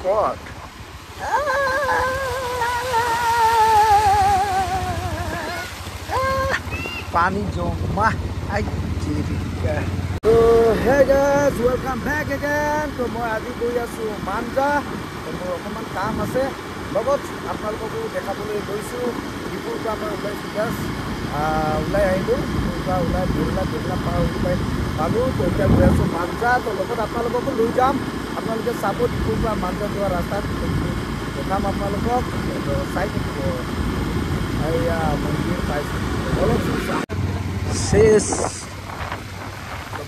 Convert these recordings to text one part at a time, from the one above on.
ওপৰত। পানী জমা। তো hey guys, welcome back again. তো মই আজি গৈ আছোঁ মাঞ্জা। মোৰ অকণমান কাম আছে, লগত আপোনালোককো দেখাবলৈ গৈছোঁ। ডিপুৰ পৰা মই ওলাইছোঁ, জাষ্ট ওলাই আহিলোঁ। ডিপুৰ পৰা ওলাই বেৰলা বেৰলা পাৰ হৈ পালোঁ। তো এতিয়া গৈ আছোঁ মাঞ্জা। তো লগত আপোনালোককো লৈ যাম, আপোনালোকে চাব। ডিপুৰ পৰা মাঞ্জা যোৱা ৰাস্তাত দেখাম আপোনালোকক, চাই থাকিব। এয়া মন্দিৰ পাইছোঁ, অলপচোন চেচ।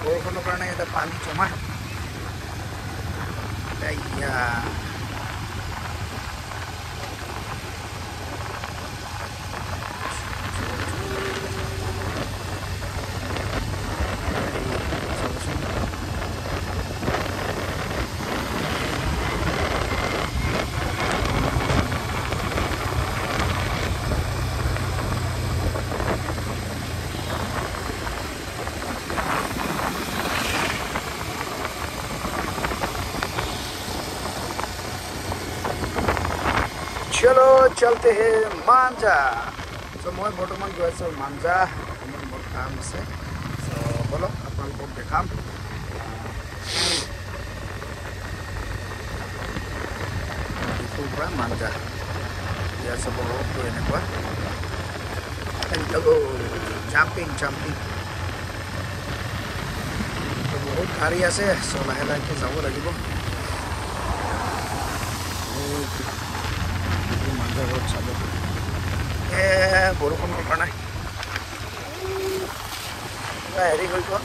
বৰষুণৰ কাৰণে এতিয়া পানী জমা। এয়া চলো চলতে হে মাঞ্জা। চ' মই বৰ্তমান গৈ আছোঁ মাঞ্জা, অকণমান মোৰ কাম আছে। চ' ব'লক আপোনালোকক দেখাম। ডিপুৰ পৰা মাঞ্জা ইয়াত চাব, ৰ'ডটো এনেকুৱা। জাম্পিং জাম্পিং, বহুত গাড়ী আছে। চ' লাহে লাহেকৈ যাব লাগিব। মাঞ্জা ৰোড চাব। বৰষুণৰ কাৰণে হেৰি হৈ গ'ল,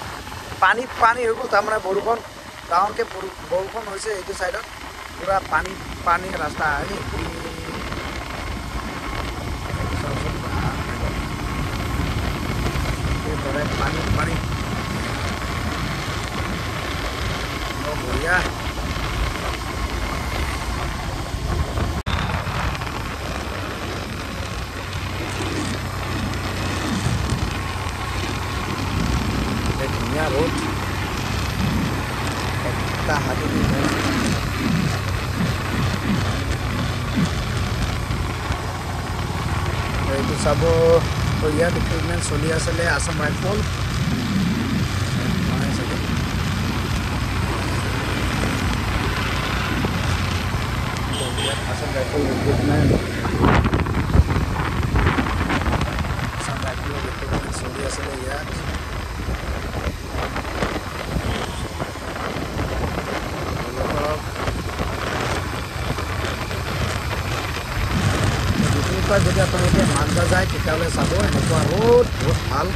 পানী পানী হৈ গ'ল। তাৰমানে বৰষুণ ডাঙৰকৈ বৰষুণ হৈছে এইটো চাইডত, পূৰা পানী পানী ৰাস্তা। এইদৰে পানী পানী বঢ়িয়া। ধুনীয়া ৰোড, একটা হাতেদি। এইটো চাব, ইয়াত ৰিক্ৰুটমেণ্ট চলি আছিলে আছাম ৰাইফল চাগে। ইয়াত আছাম ৰাইফল ৰিক্ৰুটমেণ্ট, আছাম ৰাইফলৰ ৰিক্ৰুটমেণ্ট চলি আছিলে ইয়াত। যদি আপোনালোকে মাঞ্জা যায় তেতিয়াহ'লে চাব এনেকুৱা ৰোড, বহুত ভাল।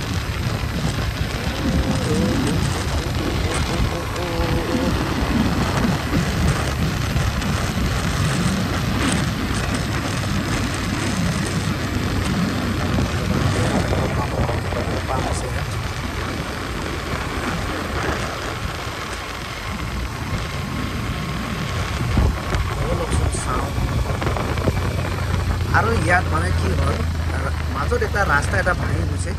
আৰু ইয়াত মানে কি হয়, মাজত এটা ৰাস্তা এটা ভাঙি গৈছে।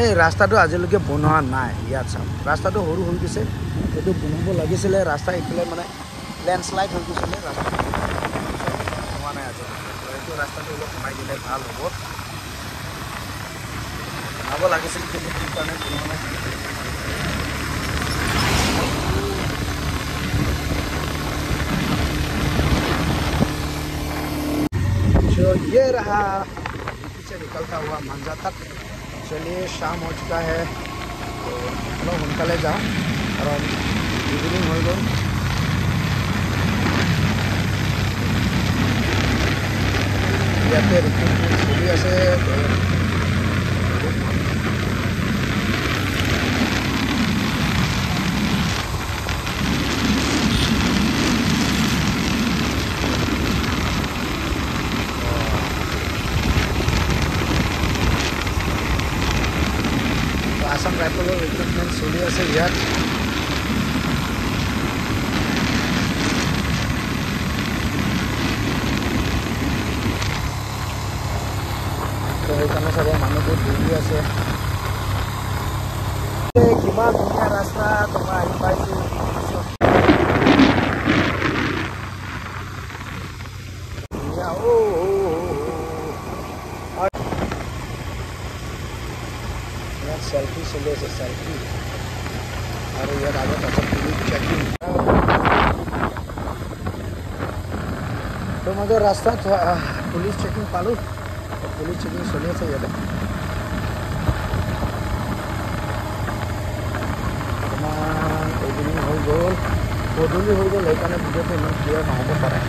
এই ৰাস্তাটো আজিলৈকে বনোৱা নাই। ইয়াত চাওক, ৰাস্তাটো সৰু হৈ গৈছে, এইটো বনাব লাগিছিলে। ৰাস্তা এইফালে মানে লেণ্ডশ্লাইড হৈ গৈছিলে, ৰাস্তাটো বনোৱা নাই আজিলৈকে। এইটো ৰাস্তাটো অলপ বনাই দিলে ভাল হ'ব, বনাব লাগিছিল, কিন্তু কি কাৰণে বনোৱা নাই। तो ये रहा पीछे निकलता हुआ मांझा तक। चलिए शाम हो चुका है, तो लोग সোনকালে যাওঁ, কাৰণ ইভিনিং হৈ গ'ল। ইয়াতে ৰিক্ৰুটমেণ্ট চলি আছে। তো আছাম ৰাইফলৰ ৰিক্ৰুটমেণ্ট চলি আছে ইয়াত। তো সেইকাৰণে চাব মানুহবোৰ দৌৰি আছে। কিমান ধুনীয়া ৰাস্তা, তোমাৰ আহি পাইছোঁ। ইয়াত চেলফি চলি আছে, চেলফি। আৰু ইয়াত আগত আছে পুলিচ চেকিং। তো মাজৰ ৰাস্তাত পুলিচ চেকিং পালোঁ, পুলিচ চেকিং চলি আছে ইয়াতে। অকণমান ইভিনিং হৈ গ'ল, গধূলি হৈ গ'ল, সেইকাৰণে ভিডিঅ'টো ইমান ক্লিয়াৰ নহ'ব পাৰে।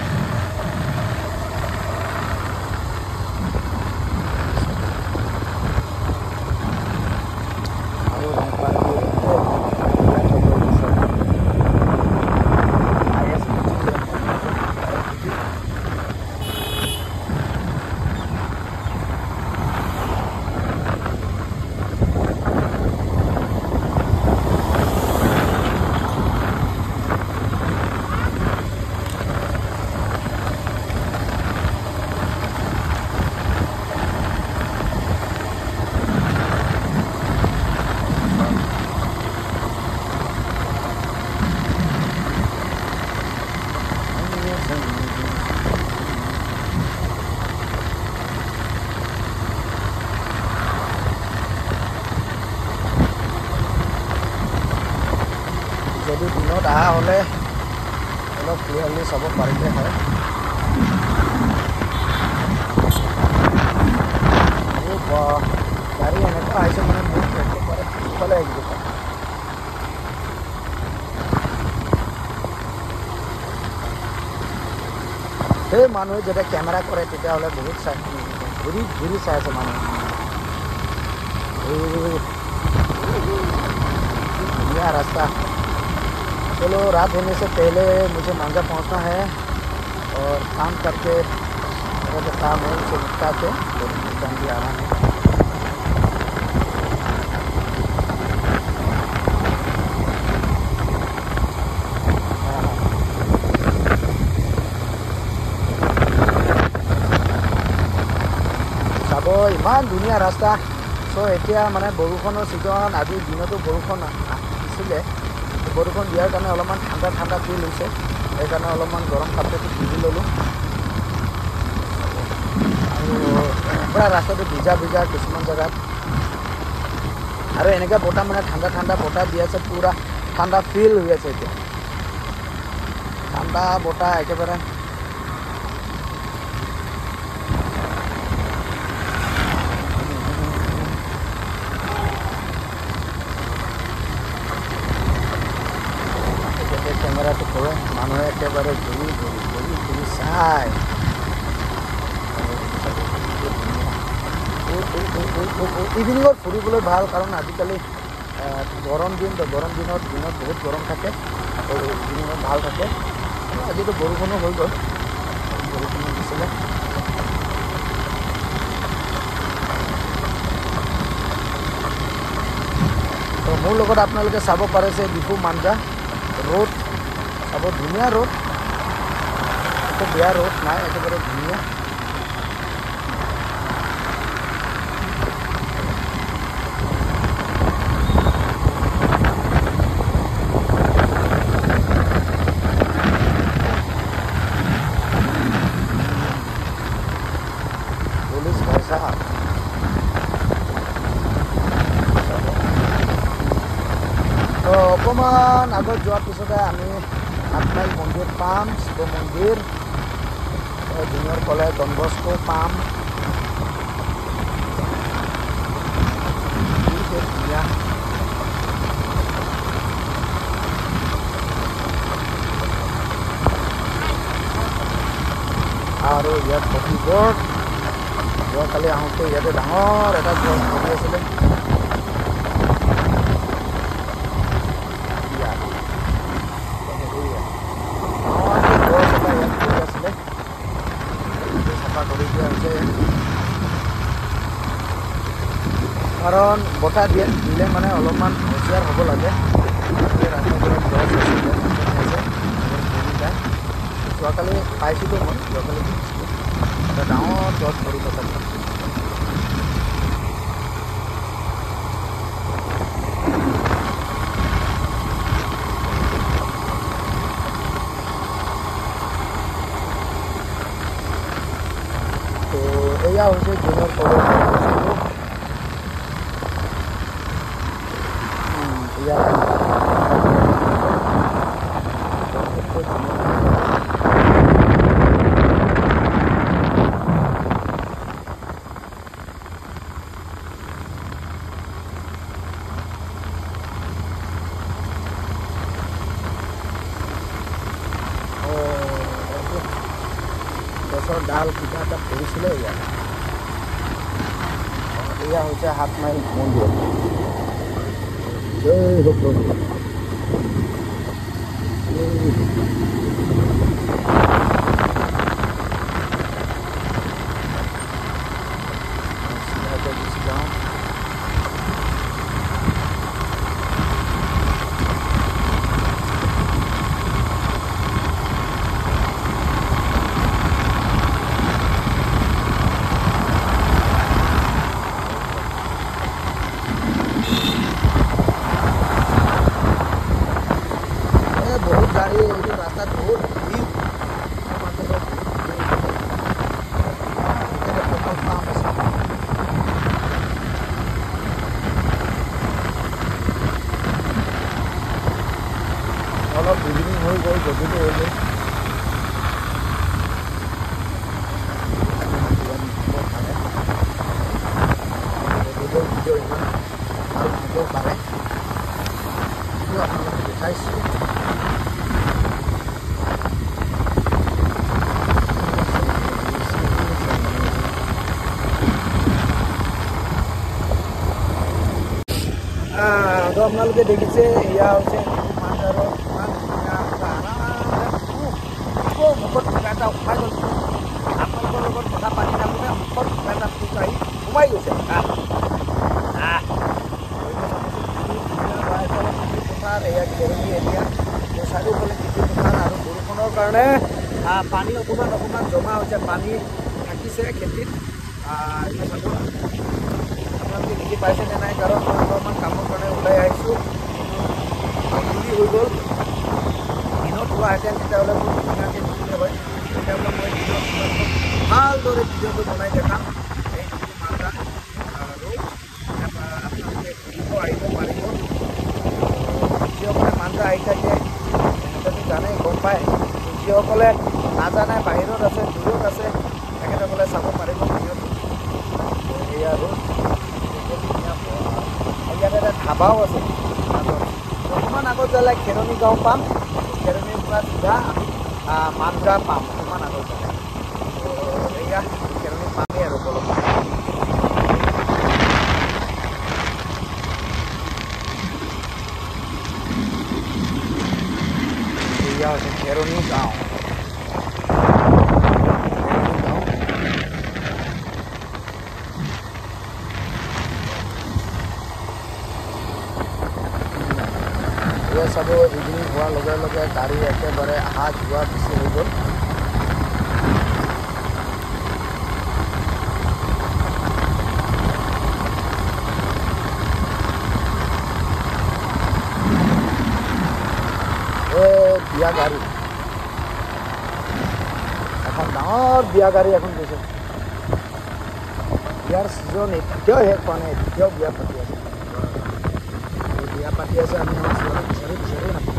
আৰু যদি দিনত অহা হ'লে অলপ ক্লিয়াৰলি চাব পাৰিলে হয়। গাড়ী এনেকুৱা আহিছে মানে মোৰ একেবাৰে পিছফালে আহি গৈছে। সেই মানুহে যেতিয়া কেমেৰা কৰে তেতিয়াহ'লে বহুত চাই, ঘূৰি ঘূৰি চাই আছে মানুহে। ধুনীয়া ৰাস্তা। चलो, रात होने से पहले मुझे मांझा पहुंचना है और काम करके मेरा जो काम है उसे निपटा के फिर रिटर्न भी आना है। চাব, ইমান ধুনীয়া ৰাস্তা। চ' এতিয়া মানে বৰষুণৰ ছিজন, আজিৰ দিনতো বৰষুণ দিছিলে। বৰষুণ দিয়াৰ কাৰণে অলপমান ঠাণ্ডা ঠাণ্ডা ফিল হৈছে, সেইকাৰণে অলপমান গৰম কাপোৰটো পিন্ধি ল'লোঁ। আৰু পূৰা ৰাস্তাটো ভিজা ভিজা কিছুমান জেগাত, আৰু এনেকৈ বতাহ মানে ঠাণ্ডা ঠাণ্ডা বতাহ দি আছে, পূৰা ঠাণ্ডা ফিল হৈ আছে এতিয়া, ঠাণ্ডা বতাহ একেবাৰে। কেমেৰাটো কৰে মানুহে একেবাৰে ঘূৰি ঘূৰি ঘূৰি ঘূৰি চায়। ইভিনিঙত ফুৰিবলৈ ভাল, কাৰণ আজিকালি গৰম দিন, তো গৰম দিনত দিনত বহুত গৰম থাকে, আৰু ইভিনিঙত ভাল থাকে। আজিতো বৰষুণো হৈ গ'ল, বৰষুণো দিছিলে। তো মোৰ লগত আপোনালোকে চাব পাৰিছে ডিফু মাঞ্জা ৰোড, চাব ধুনীয়া ৰোড, একো বেয়া ৰোড নাই, একেবাৰে ধুনীয়া। পুলিচ ভাই সাহেব। তো অকণমান আগত যোৱাৰ পিছতে আমি 8 মাইল মন্দিৰ পাম, শিৱ মন্দিৰ, জুনিয়ৰ কলেজ ডন বস্কো পাম। ধুনীয়া। আৰু ইয়াত কফি বৰ্ড, যোৱাকালি আহোঁতে ইয়াতে ডাঙৰ এটা গছ পৰি আছিলে। গছ এটা ইয়াত পৰি আছিলে, চাফা কৰি দিয়া হৈছে, কাৰণ বতাহ দিয়ে দিলে মানে অলপমান হুঁচিয়াৰ হ'ব লাগে। ৰাস্তাবোৰত গছ আছে, গছ আছে, পৰি যায়। যোৱাকালি পাইছিলোঁ মই, যোৱাকালি দেখিছিলোঁ এটা ডাঙৰ গছ পৰি থকা। এয়া হৈছে জোনৰ তলৰ বস্তুটো। এয়া গছৰ ডাল কিবা এটা পৰিছিলে। ইয়াত এয়া হৈছে 7 মাইল মন্দিৰ। জয় হোক প্ৰভু। চিধাকৈ গুচি যাওঁ। বহুত গাড়ী এইটো ৰাস্তাত, বহুত ভিৰ, পেট্ৰল পাম্প আছে। অলপ ইভিনিং হৈ গ'ল, গধূলি হৈ গ'ল। ভিডিঅ' ইমান ভাল নহ'ব পাৰে, কিন্তু আপোনালোকে দেখাইছোঁ। তো আপোনালোকে দেখিছে, এয়া হৈছে মানজাৰৰ কিমান ধুনীয়া, আৰামে মুখত কিবা এটা সোমাই গ'ল। আপোনালোকৰ লগত কথা পাতি থাকোঁতে মুখত কিবা এটা পোক আহি সোমাই গৈছে। পথাৰ, এয়া খেৰণি এৰিয়া, চাৰিওফালে খেতি পথাৰ আৰু বৰষুণৰ কাৰণে পানী অকণমান অকণমান জমা হৈছে, পানী থাকিছে খেতিত। এতিয়া চাব, আপোনালোকে দেখি পাইছেনে নাই, কাৰণ মই অলপমান কামৰ কাৰণে ওলাই আহিছোঁ, গধূলি হৈ গ'ল। দিনত হোৱাহেঁতেন তেতিয়াহ'লে বহুত ধুনীয়াকৈ দেখিলে হয়। তেতিয়াহ'লে মই দিনত ভালদৰে ভিডিঅ'টো বনাই দেখাম। এই যিটো মানজা ৰোড, আপোনালোকে ঘূৰিব আহিব পাৰিব। যিসকলে মানজা আহি থাকে সিহঁতেতো জানে, গম পায়। যিসকলে নাজানে, বাহিৰত আছে, দূৰত আছে, তেখেতসকলে চাব পাৰিব ভিডিঅ'টো। এয়া ৰোড ধুনীয়া। ইয়াত এটা ধাবাও আছে। অকণমান আগত যালে খেৰণি গাঁও পাম, খেৰণিৰ পৰা চিধা আমি মানজা পাম অকণমান আগত যালে। এয়া খেৰণি পামেই আৰু অলপ। এয়া হৈছে খেৰণি গাঁও, খেৰণি গাঁও। এয়া চাব, ইভিনিং হোৱাৰ লগে লগে গাড়ী একেবাৰে অহা যোৱা বেছি হৈ গ'ল। বিয়া গাড়ী এখন, ডাঙৰ বিয়া গাড়ী এখন গৈছে। বিয়াৰ ছিজন এতিয়াও শেষ হোৱা নাই, এতিয়াও বিয়া পাতি আছে, বিয়া পাতি আছে। আমি আমাৰ ছোৱালী বিচাৰি বিচাৰি নাপাওঁ।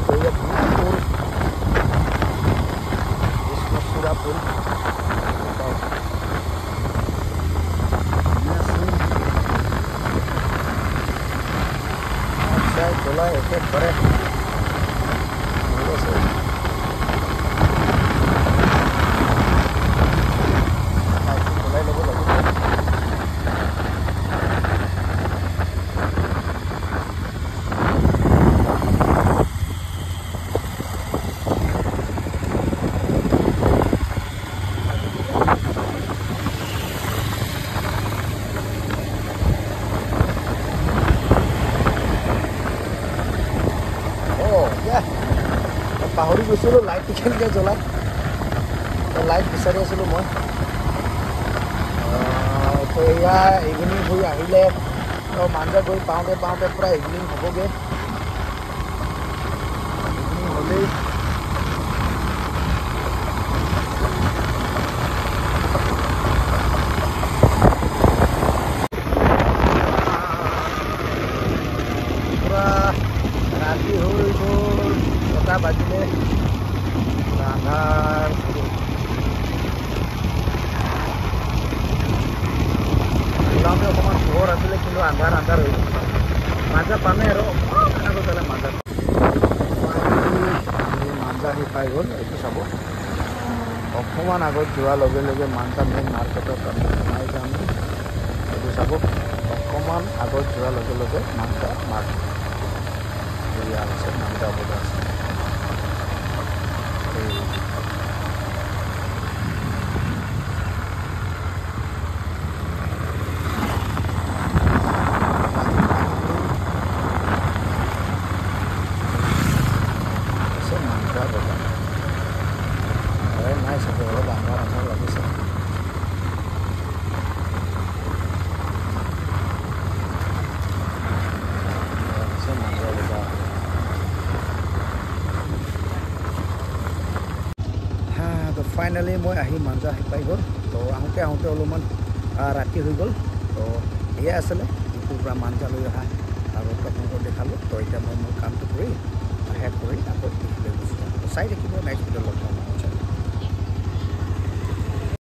ধুনীয়া ফুল, কৃষ্ণচূড়া ফুল। জ্বলাই একেবাৰে আছে। জ্বলাই ল'ব লাগিব। পাহৰি গৈছিলোঁ লাইটটো কেনেকৈ জ্বলাই, লাইট বিচাৰি আছিলোঁ মই। তো এয়া ইভিনিং হৈ আহিলে, তো মাঞ্জা গৈ পাওঁতে পাওঁতে পূৰা ইভিনিং হ'বগৈ। ইভিনিং হ'লেই 1টা বাজিলে, আন্ধাৰ। ওলাওঁতে অকণমান পোহৰ আছিলে, কিন্তু আন্ধাৰ আন্ধাৰ হৈ গ'ল। মাঞ্জা পামেই আৰু অকণমান আগত গ'লে মাঞ্জা। আমি মাঞ্জা আহি পাই গ'ল। এইটো চাব, অকণমান আগত যোৱাৰ লগে লগে মাঞ্জা মেইন মাৰ্কেটত আমি সোমাই যাম। এইটো চাব, অকণমান আগত যোৱাৰ লগে লগে মাঞ্জা মাৰ্কেট এয়া আছে, মাঞ্জা বজাৰ আছে। এই আছে মাঞ্জা বজাৰ। নাই চাগে, অলপ আন্ধাৰ আন্ধাৰ লাগিছে। আছে মাঞ্জা বজাৰ। হা, তো ফাইনেলি মই আহি মাঞ্জা আহি পাই গ'ল। তো আহোঁতে আহোঁতে অলপমান ৰাতি হৈ গ'ল। তো এয়াই আছিলে ডিফুৰ পৰা মাঞ্জালৈ অহা আগত আপোনালোকক দেখালোঁ। তো এতিয়া মই মোৰ কামটো কৰি শেষ কৰি আকৌ ডিফুলৈ গুচি যাম। তো চাই থাকিব, নেক্সট ভিডিঅ'ত লগ পাম।